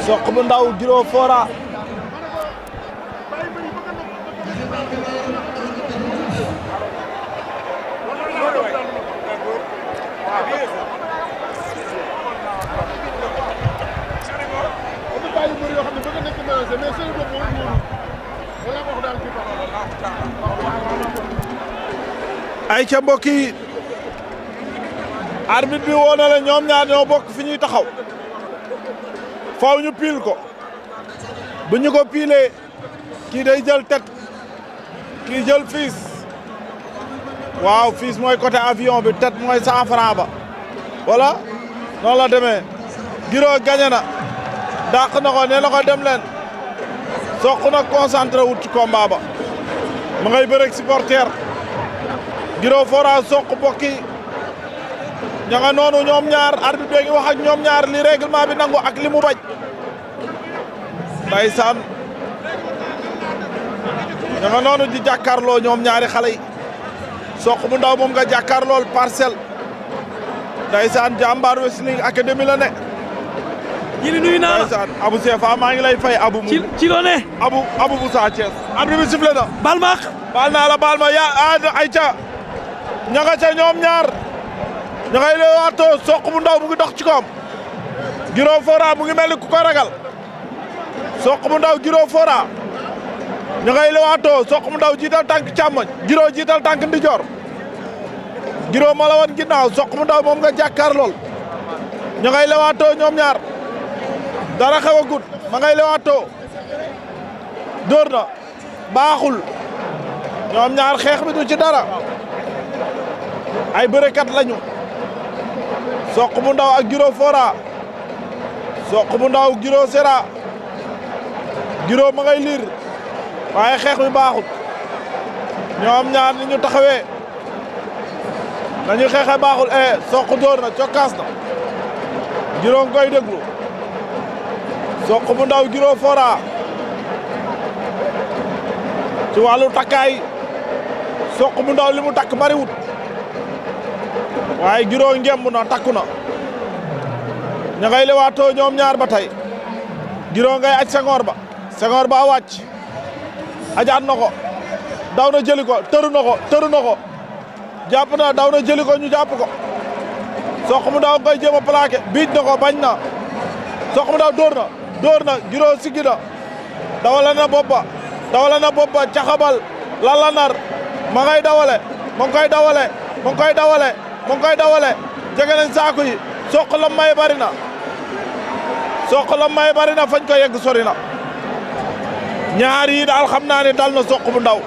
Sokh bu ndaw Giro Fora ay ca mbokk yi arbitre bi woo na la ñoom ñaar ñoo bokk fi ñuy taxaw faaw ñu piil ko bu ñu ko piilee kii day jël tête kii jël fiis waaw fiis mooy côté avion bi tête mooy 100 francs ba voilà noonu la demee Giro gagné na dàq na ko nee na ko dem leen Sokh nag concentré wut ci combat ba ma ngay bëreeg supporter Giro Fora Sokh bokki ña nga noonu ñoom ñaar arbitre bi ngi wax ak ñoom ñaar li règlement bi nangu ak li mu bañ ndeysaan ña nga noonu di jàkkaarloo ñoom ñaari xale yi Sokh bu ndaw moom nga jàkkaarlool Parcelles ndeysaan Jàmbaar Wrestling Academy la ne jili nuyu naa la ndeysaan Abou Sefa maa ngi lay fay Abou mu ci loo ne Abou bu Sa Thiès arbitre bi sifflé na bal ma baal naa la baal ma ay ca ña nga ca ñoom ñaar ña ngay leewaatoo Sokh bu ndaw mu ngi dox ci koom Giro Fora mu ngi mel ni ku ko ragal Sokh bu ndaw Giro Fora ña ngay leewaatoo Sokh bu ndaw jiital tànk càmmoñ Giro jiital tànk ndijoor Giro moo la wan ginnaaw Sokh bu ndaw moom nga jàkkaar lool ña ngay leewaatoo ñoom ñaar dara xewagut ma ngay leewaatoo dóor na baaxul ñoom ñaar xeex bi du ci dara ay bërekat lañu Sokh bu ndaw ak Giro Fora Sokh bu ndaw Giro Sera Giro ma ngay liir waaye xeex bi baaxut ñoom ñaar ni ñu taxawee nañu xeexe baaxul Sokh dóor na cokkaas na Giro nga koy déglu Sokh bu ndaw Giro Fora ci wàllu takkaay Sokh bu ndaw li mu takk bariwut waaye Giro ngemb na takku na ña ngay lewaatoo ñoom ñaar ba tey Giro ngay aj Senghor ba wàcc ajaat na ko daw na jëli ko tëru na ko jàpp na daw na jëli ko ñu jàpp ko Sokh mu ndaw ngay jéem a plaqué biij na ko bañ na Sokh mu ndaw dóor na Giro siggi na dawale na bopp ba caxabal lala nar ma ngay dawale ma ngi koy dawale jege nañ saako yi Sokh la may bari na fañ ko yegg sori na ñaar yi daal xam naa ne dal na Sokh bu ndaw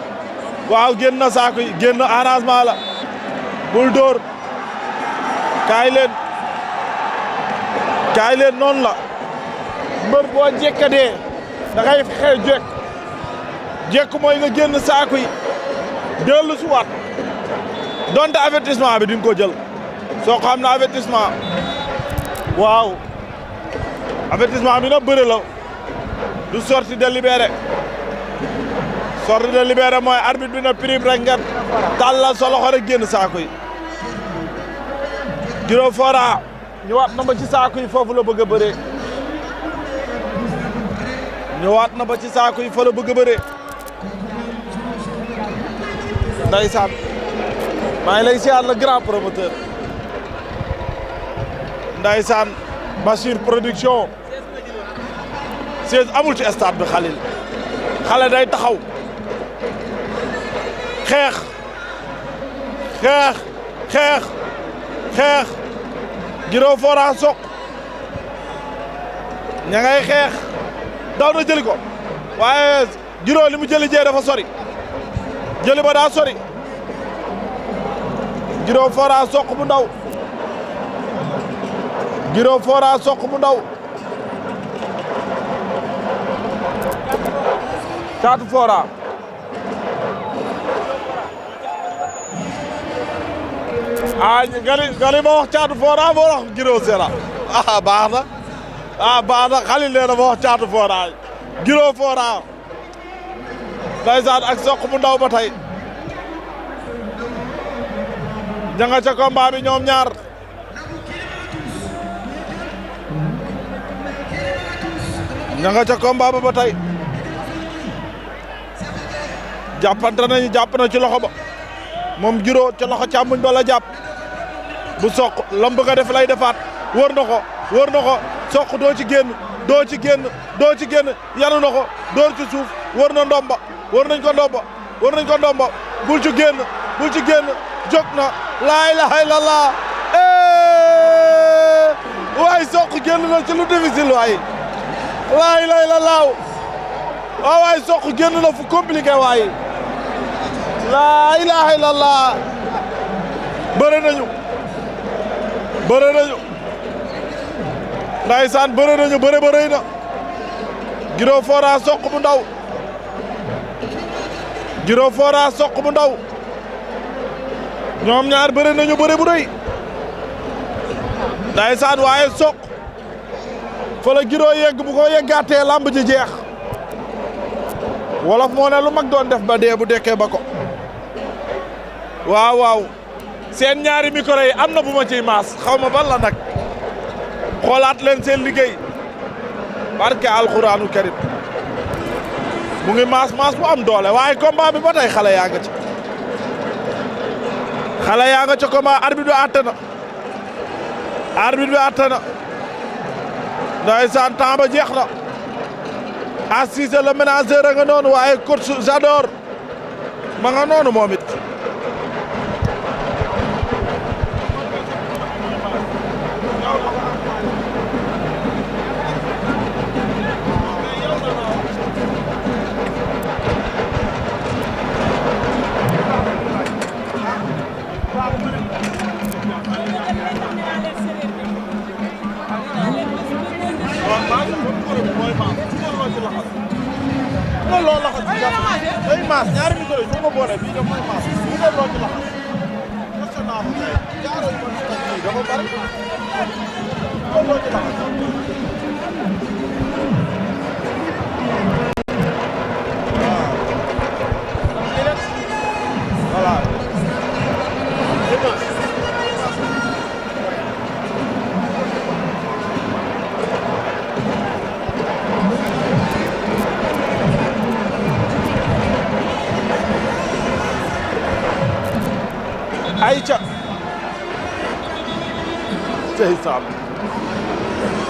waaw génn na saako yi génn arrangement la bul dóor kaay leen noonu la mbër boo jekkadee da ngay fexe jekk mooy nga génn saako yi dellu si waat donte avertissement bi duñ ko jël Sokh xam na avertissement waaw avertissement bi na bëre la du sortie délibérée mooy arbitre bi na prime rek nga tàllal sa loxo rek génn saako yi Giro Fora ñëwaat na ba ci saako yi foofu la bëgg a bëree ñëwaat na ba ci saako yi fa la bëgg a bëree ndeysaan maa ngi lay siyaar le grand promoteur ndeysaan Bachir production siège amul ci stade bi xale day taxaw xeex Giro Fora Sokh ña ngay xeex daw na jëli ko waaye Giro li mu jëli jee dafa sori jëli ba daa sori Giro Fora Sokh bu ndaw Caatu Fora gali ma wax Caatu Fora moo wax Giro Sera baax na Khalil nee na ma wax Caatu Fora Giro Fora ndeysaan ak Sokh bu ndaw ba tey janga ca combat bi ñoom ñaar ña nga ca combat ba tey jàppante nañu jàpp na ci loxo ba moom Giro ca loxo càmmuñ ba la jàpp bu Sokh lam bëgg a def lay defaat wër na ko Sokh doo ci génn yanu na ko door ci suuf wër na ndomba wër nañ ko ndomba bul ci génn jóg na laa ilaaha illallaah waay Sokh génn na ci lu difficile waay laa ilaaha illallaah waay Sokh génn na fu compliqué waay laa ilaaha illallaah bëre nañu ndaysaan bëre nañu bëre na Giro Fora Sokh bu ndaw ñoom ñaar bëre nañu bëre bu rëy ndaysaan waaye Sokh fa la Giro yegg bu ko yeggaatee lamb ji jeex wolof moo ne lu mag doon def ba dee bu dekkee ba ko waaw seen ñaari micro yi am na bu ma ciy maas xaw ma ban la nag xoolaat leen seen liggéey barke alxuraanu karim mu ngi maas bu am doole waaye combat bi ba tey xale yaa nga ca combat arbitre bi àtte na ndeysaan temps ba jeex na Cissé le ménageur a nga noonu waaye coach Jador ma nga noonu moom it loolu la ko day maas ñaari micro yi su ko boole bii daf may maas bu dee loo ci laxas national jaaro yu ma nii dafa bari loo ci laxas voilà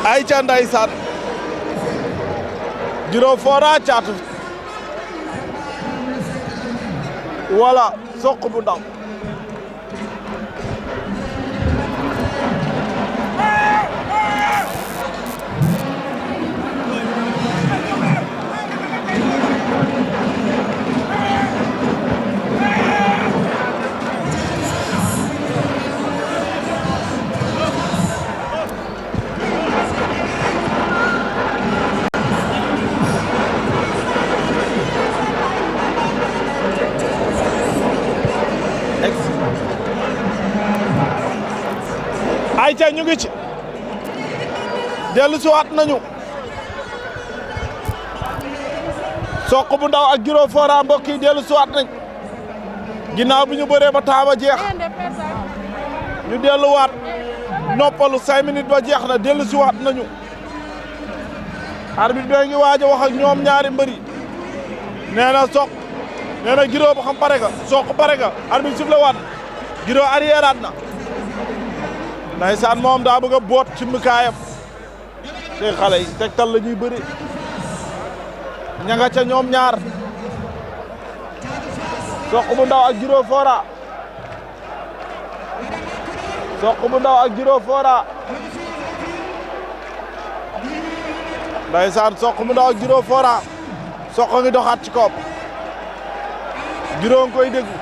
Ayca ndeysaan Giro Fora Caatu wala Sokh bu ndaw ayca ñu ngi ci dellu si waat nañu Sokh bu ndaw ak Giro Fora mbokk yi dellu si waat nañ ginnaaw bi ñu bëree ba temps ba jeex ñu delluwaat noppalu 5 minutes ba jeex na dellu si waat nañu arbitre bi ngi waaj a wax ak ñoom ñaari mbëri nee na Sokh nee na Giro ba xam pare nga Sokh pare nga arbitre sifflé waat Giro arrièreaat na ndaysaan moom daa bëgg a boot ci mikaayam te xale yi tegtal la ñuy bëri ña nga ca ñoom ñaar Sokh bu ndaw ak Giro Fora Sokh bu ndaw ak Giro Fora ndaysaan Sokh bu ndaw ak Giro Fora Sokh ngi doxaat ci koom Giro nga koy déglu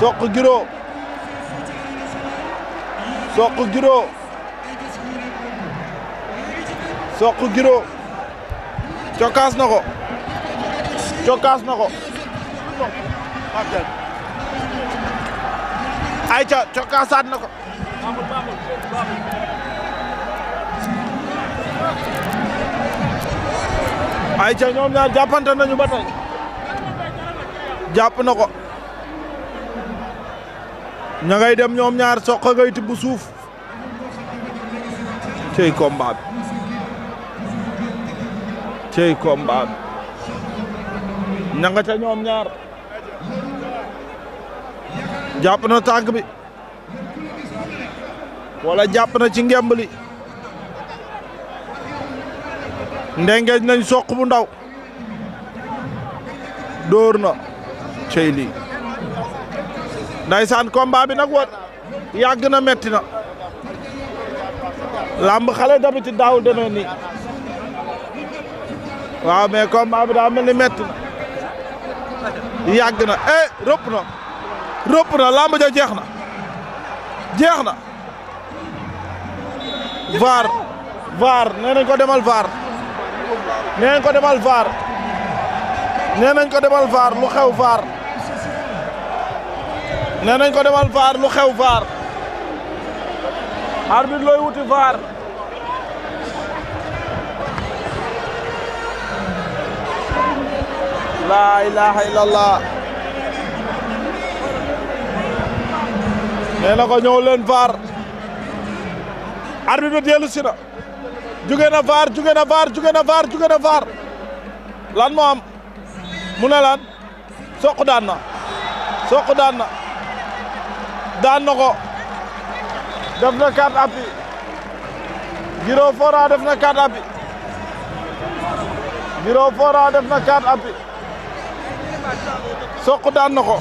Sokh Giro Sokh Giro Sokh Giro cokkaas na ko ayca cokkaasaat na ko ayca ñoom ñaar jàppante nañu ba tey jàpp na ko ña ngay dem ñoom ñaar Sokh ngay tibb suuf cey combat bi cey combat ña nga ca ñoom ñaar jàpp na tànk bi wala jàpp na ci ngemb li ndengeej nañ soq bu ndaw dóor na cey lii ndaysaan combat bi nag wat yàgg na metti na lamb xale d'habitude daaw demee nii waaw mais combat bi daa mel ni metti na yàgg na rëpp na lamb ja jeex na VAR nee nañ ko demal VAR nee nañ ko demal VAR lu xew VAR nee nañ ko demal VAR lu xew VAR arbitre looy wuti VAR laa ilaha illallah nee na ko ñëw leen VAR arbitre bi dellu si na jóge na VAR lan moo am mu ne lan soq daan na ko def na 4 appuis Giro Fora def na 4 appuis soq daan na ko